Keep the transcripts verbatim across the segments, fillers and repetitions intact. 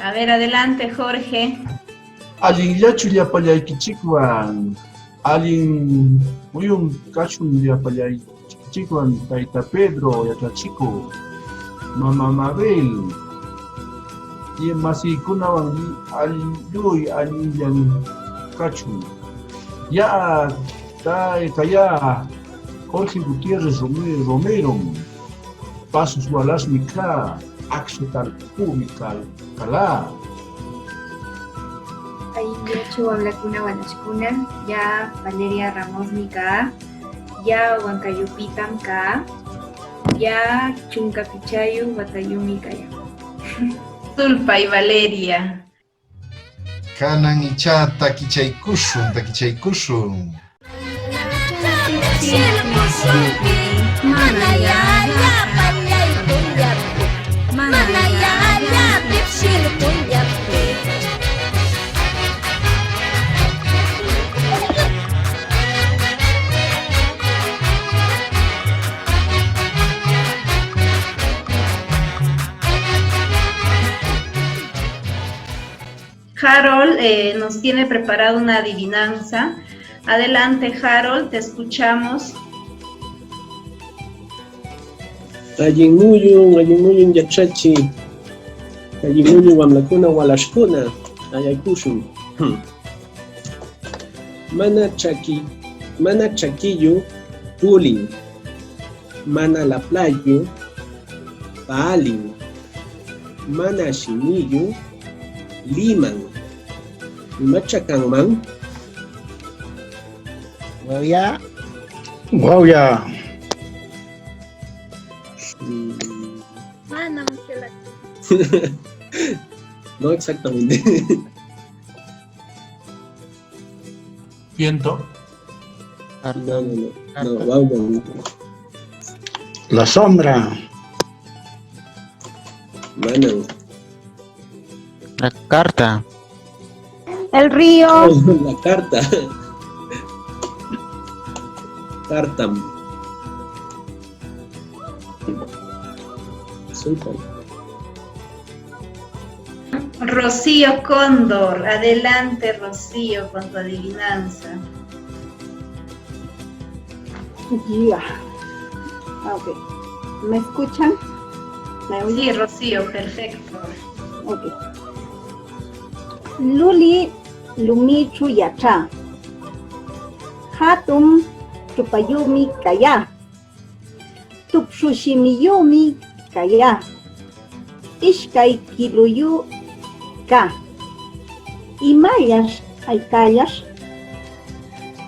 A ver, adelante, Jorge. Allinllachu llapallaykichikwan, allin muyun cachun llapallaykichikwan, tayta Pedro, yaćhachicü, mama Mabel, y masïcunawan lluy allinllan cachun. Ya'a cayá Jorge Gutiérrez Rome-, Romerom. Pasos walaśhmi cá, acshi talpucümi cal-, calá. Allinllachu wamlacuna walaśhcuna, ya'a Valeria Ramosmi cá, ya'a Huancayupïtam cá, ya'a chunka pichayu watayümi cayá. Sulpay, Valeria. Canan ichá taquichaycuśhun, taquichaycuśhun. Harold, eh, nos tiene preparado una adivinanza. Adelante, Harold, te escuchamos. Allin muyun, allin muyun yaćhachi. Allin muyun wamlacuna, walaśhcuna. Ayaycuśhun. Hmm. Mana chaki, mana chakiyu pulin. Mana laplayu pälin, mana shimiyu liman. ¿Imaćha canman? Wawya. Wawya. Mm. Manam qila. No exactamente. ¿Viento? No, no, no. No, vamos. La sombra. Manam. La carta. El río. La carta. Cartam. Súper. Rocío Cóndor, adelante, Rocío, con tu adivinanza. Ya. Ah, ok. ¿Me escuchan? ¿Me oyen? Sí, Rocío, perfecto. Ok. Luli lumićhu yaćhá. Hatun tupayümi cayá. Tupshu shimiyümi cayá. Ishcay kiluyü cá. ¿Imallash, aycallash?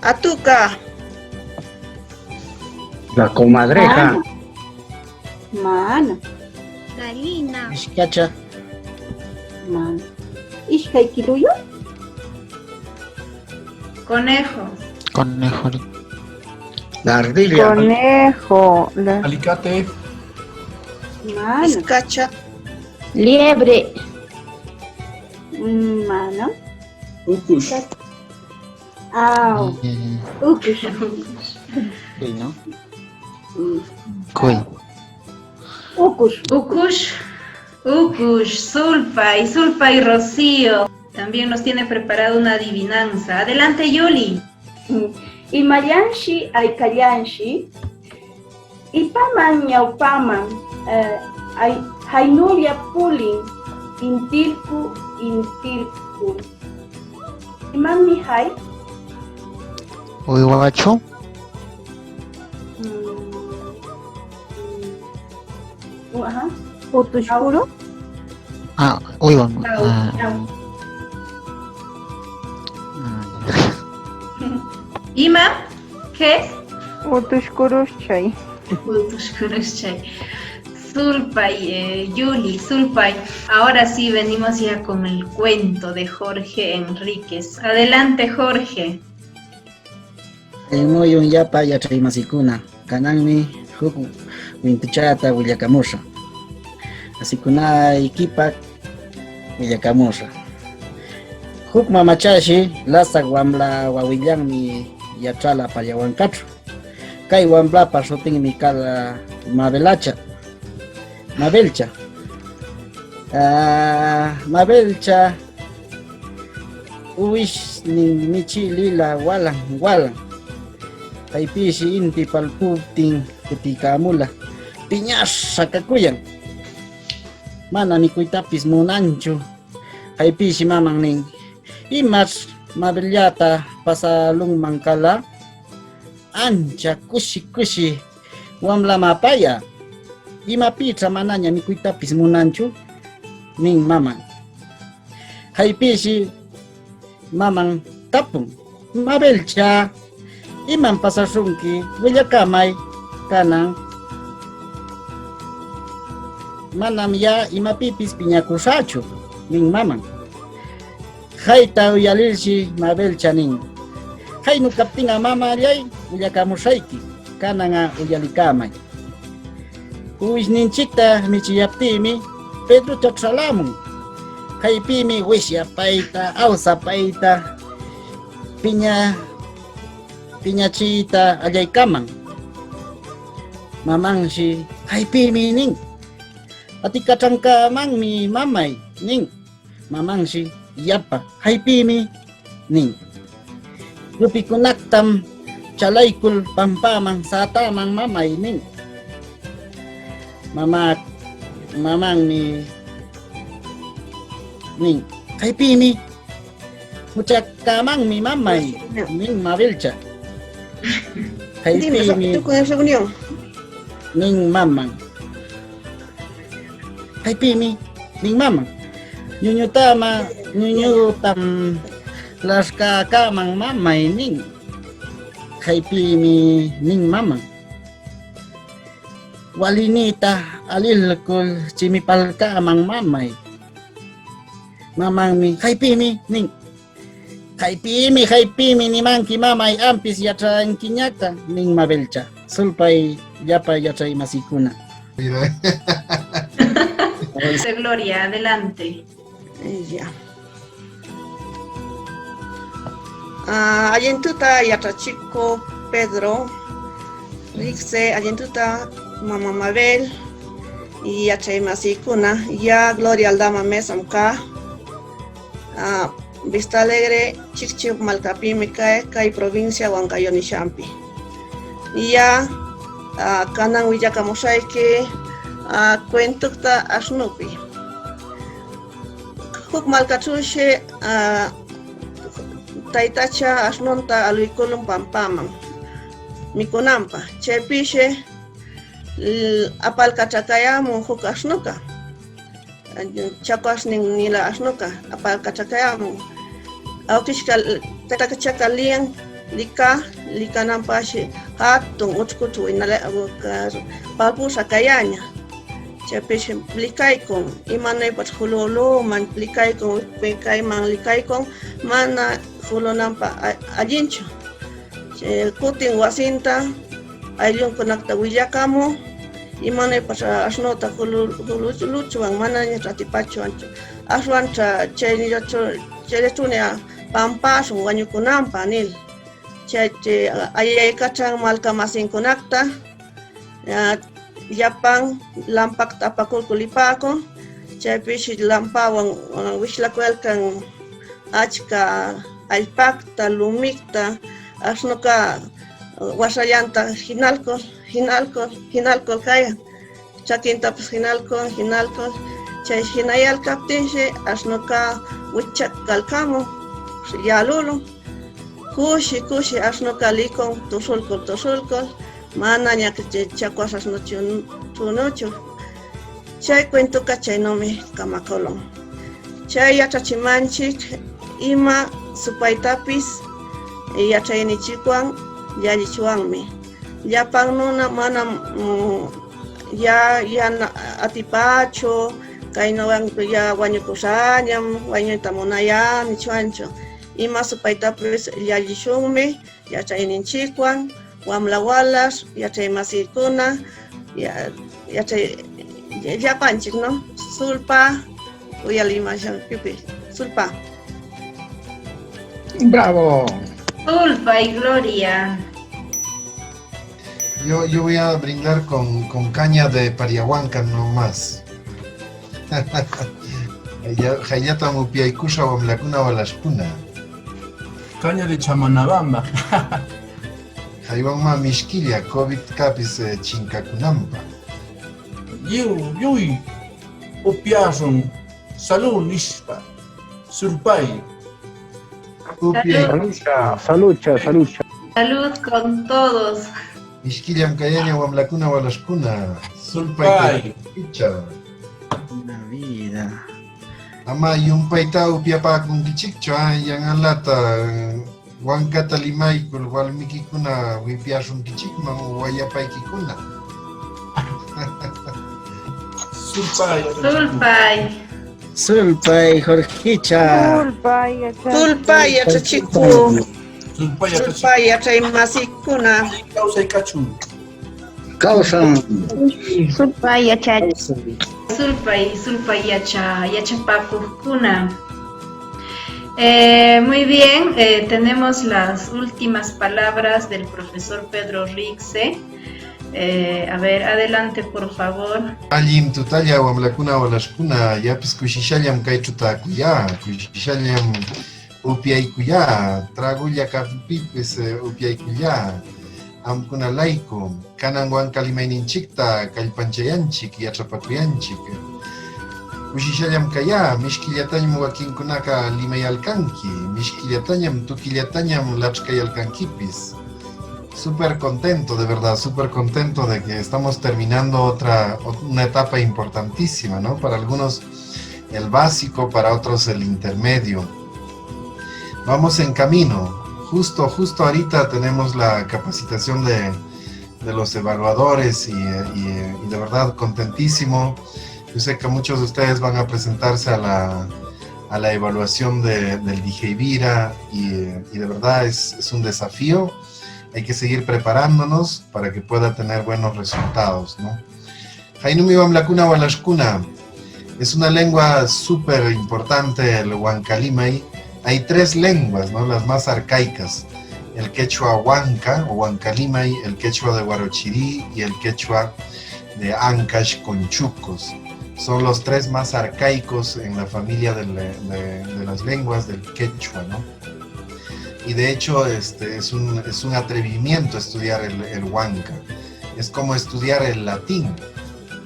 Atuca. La comadreja. Mana. Mana. Gallina. Ishcacha. Mana. ¿Ishcay kiluyü? Conejo. Conejo. La ardilla. Conejo. La... Alicate. Mana. Ishcacha. Liebre. Mm, mana. Ucush. Au. Eh, ucush. Cuy, ¿no? Mm. Cuy. Ucush. Ucush. Ucush, sulpay, sulpay Rocío. También nos tiene preparado una adivinanza. Adelante, Yuli. Mm. ¿Imallanshi, aycallanshi? Ipaman, ñawpaman, eh, ay-, jaynülla pulin, intircu, intircul. ¿Imanmi jay? ¿Uywachu? Mm, mm, u-, ajá. ¿Utushcuru? Ah, uywan. Au, ah, au. Ah. ¿Ima? ¿Qué es? Utushcurushchay. Utushcurushchay. Sulpay, eh, Yuli, sulpay. Ahora sí venimos ya con el cuento de Jorge Enríquez. Adelante, Jorge. Allin muyun llapa yaćhaymasïcuna. Cananmi juc wintuchäta willacamuśhä. Asïcunayquipaq willacamuśhä. Juc mamachashi lasac wamla wawillanmi yaćhala pallawancaćhu. Cay wamlapa śhutinmi cala Mabelacha. Mabelcha. Ah, Mabelcha uwishnin michï lila walan walan. Paypïshi inti palpuptin cutiycämula. Piñaśha cacuyan. Mana micuytapis munanchu. Paypïshi maman nin: ¿Imaćh Mabelllata pasälunman cala? Ancha cushi cushi wamlamá pay'a. ¿Imapïćha manaña micuytapis munanchu? nin maman. Paypïshi maman tapun: Mabelcha, ¿imam pasaśhunqui? Willacämay canan. Manam ya'a imapïpis piñacuśhächu, nin maman. Payta uyalilshi Mabelcha nin: Caynu captin'a, mamällay, willacämuśhayqui, canan'a uyalicämay. Uwishninchicta michiyaptïmi Pedrocha ćhalämun. Paypïmi wishyapayta, awsapayta, piña, piñachiyta allaycaman. Mamanshi: Paypïmi nin. Aticaćhancämanmi, mamay, nin. Mamanshi: Yapa, paypïmi, nin. Lupicunactam chalaycul pampaman sätäman, mamay, nin. Mamá, mamanmi nin: Paypïmi, mućhacämanmi, mamay, nin Mabelcha. Paypïmi, nin maman. Paypïmi, nin maman. Ñuñutam, ñuñutam laśhcäcäman, mamay, nin. Paypïmi, nin maman. Walïnïta alilcul chimipalcäman, mamay. Mamanmi: Paypïmi, nin. Caypïmi, caypïmi nimanqui, mamay, ampis yaćhanquiñacta, nin Mabelcha. Sulpay, llapa yaćhaymasïcuna. Mira. José Gloria, adelante. Ya. Ah, allintuta yaćhachicü Pedro, Rixe, allintuta mama Mabel, y yaćhaymasïcuna, ya Gloria Aldama Mesam cá. Ah, Vista Alegre, Chiqchi malcapïmi cay, cay provincia Huancayo nishanpi. Ya, ah, canan willacamuśhayqui, ah, cuentocta aśhnupi. Juc malcaćhüshi, ah, taytacha aśhnunta aluycülun pampaman micunanpä. Chaypïshi, l-, apalcaćhacayämun juc aśhnuca. Chacwaśhnin nilä aśhnuca apalcaćhacayämun. Awquishca, taytachaca liyan licä, licananpäshi jatun ućhcućhu winala-, palpüśha cayäña. Chaypïshi licaycun, imanuypaćh julülüman licaycun, wicpi cayman licaycun, mana julunanpä a-, allinchu. Chay cutin wasinta, aylluncunacta willacamü, imanuypaćh aśhnuta julu-, juluchwan manañaćh atipachu anchu. Aśhwanćha chayllaćhu-, chayllaćhüña pampäśhun wañucunanpä nil. Chay, chay ayaycaćhan malca-masincunacta, ah, llapan lampacta apaculcul lipäcun. Chaypïshi lampawan, ah, wishlacuyalcan achca allpacta, lumicta, aśhnuca, ah, waśhallanta jinalcul, jinalcul, jinalcul cayan. Ćhacintapis jinalcun, jinalcun. Chay jinayalcaptinshi aśhnuca wichacalcämun, yälülun. Cushi cushi aśhnuca licun tuśhulcul tuśhulcul, manaña chay chacwaśh aśhnuchünuchu. Chay cuentoca chaynümi camaculun. Chay yaćhachimanchic ima supaytapis yaćhaynichicwan llallichwanmi. Llapan nuna manam, mm, ya, ya na-, atipächu, caynuwan ya wañucuśhäñam, wañuyta munayá nichwanchu. Ima supaytapis llallishunmi yaćhayninchicwan, wamla walaśh, yaćhaymasïcuna, ya-, yaćhay-, llapanchic, ¿no? Sulpä, uyalimashanquipi, sulpä. Bravo. Sulpay, Gloria. Yo, yo voy a brindar con, con caña de Pariahuanca nomás. Qaylla-, qayllatam upyaycuśhä wamlakuna walaśhkuna. Caña de Chamanabamba. Jaywanmá mishkilla covidcäpis, eh, chincacunanpä. Lluy, lluy upyaśhun salud nishpa, sulpay. Upyay. Salud. Saludcha, saludcha, saludcha. Salud con todos. Mishkillam cayaña wamlakuna walaśhkuna. Sulpay. Sulpay. Kaypicha. La vida. Ama llumpayta upyapäcunquichicchu, ah, yan'alata, eh, wancata limaycul walmiquicuna wipyaśhunquichicman o wayapayquicuna. Sulpay. Sulpay. Sulpay, Jorgecha. Sulpay, yaćhachikuq. Sulpay, yaćhachikuq. Sulpay, yaćhachikuq. Sulpay, yaćhaymasïcuna. Kawsay kachun. Kawsan. Sulpay, yaćhachikuq. Sulpay, sulpay, yaćha-, yaćhapäcuqcuna. Eh, muy bien, eh, tenemos las últimas palabras del profesor Pedro Rixe. Eh, a ver, adelante, por favor. Allim tutalla, wamlakuna, walaśhkuna, yapis cushishallam cayćhu täcuyá, cushishallam upyaycuyá, tragulla cafepipis, eh, upyaycullá. Amcuna laycu, canan wanca limayninchicta callpanchayanchic, yaćhapacuyanchic. Cushishallam cayá, mishkillatañam waquincunaca limayalcanqui, mishkillatañam, tuquillatañam laćhcayalcanquipis. Súper contento, de verdad, súper contento de que estamos terminando otra, ot-, una etapa importantísima, ¿no? Para algunos el básico, para otros el intermedio. Vamos en camino. Justo, justo ahorita tenemos la capacitación de, de los evaluadores y, y, y de verdad contentísimo. Yo sé que muchos de ustedes van a presentarse a la, a la evaluación de, del Dijeivira y, y de verdad es, es un desafío. Hay que seguir preparándonos para que pueda tener buenos resultados, ¿no? Jainumi wamlakuna, walaśhkuna, es una lengua súper importante el huancalimay. Hay tres lenguas, ¿no? Las más arcaicas. El quechua huanca o huancalimay, el quechua de Huarochirí y el quechua de Ancash con Chucos. Son los tres más arcaicos en la familia de, le-, de, de las lenguas del quechua, ¿no? Y de hecho, este, es un, es un atrevimiento estudiar el, el huanca. Es como estudiar el latín.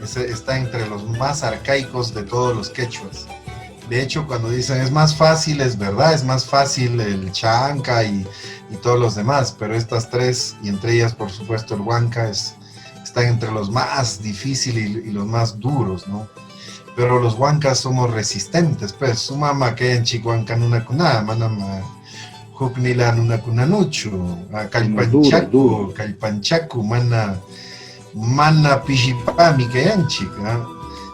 Es, está entre los más arcaicos de todos los quechuas. De hecho, cuando dicen es más fácil, es verdad, es más fácil el chanca y, y todos los demás, pero estas tres, y entre ellas, por supuesto, el huanca, es, están entre los más difíciles y, y los más duros, ¿no? Pero los huancas somos resistentes, pues, sumama cayanchic huanca nunacuna, manam, ah, huknila nunacunanuchu, ah, duro, kallpanchacu, duro. Kallpanchacu, mana, mana pishipami cayanchic, ¿ah?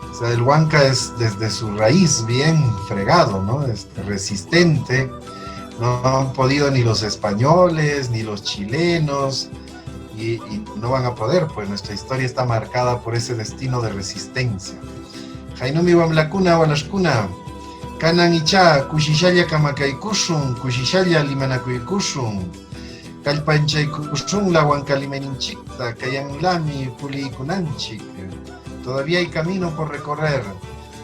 O sea, el huanca es desde su raíz bien fregado, ¿no? Es resistente, no han podido ni los españoles, ni los chilenos, y, y no van a poder, pues nuestra historia está marcada por ese destino de resistencia. Jainumi wamlakuna, walaśhkuna, canan ichá cushishalla camacaycuśhun, cushishalla limanacuycuśhun, callpanchaycuśhunlä huanca limayninchicta, cayanlämi puliycunanchic. Todavía hay camino por recorrer.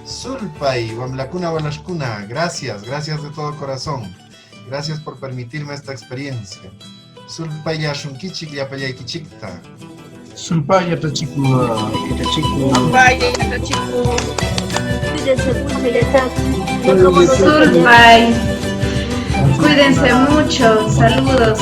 Sulpay, wamlakuna, walaśhkuna, gracias, gracias de todo corazón. Gracias por permitirme esta experiencia. Sulpaylläśhunquichic llapallayquichicta. Sulpay, yaćhachicü. Sulpay, yaćhachicü. Sulpay. Cuídense mucho. Saludos.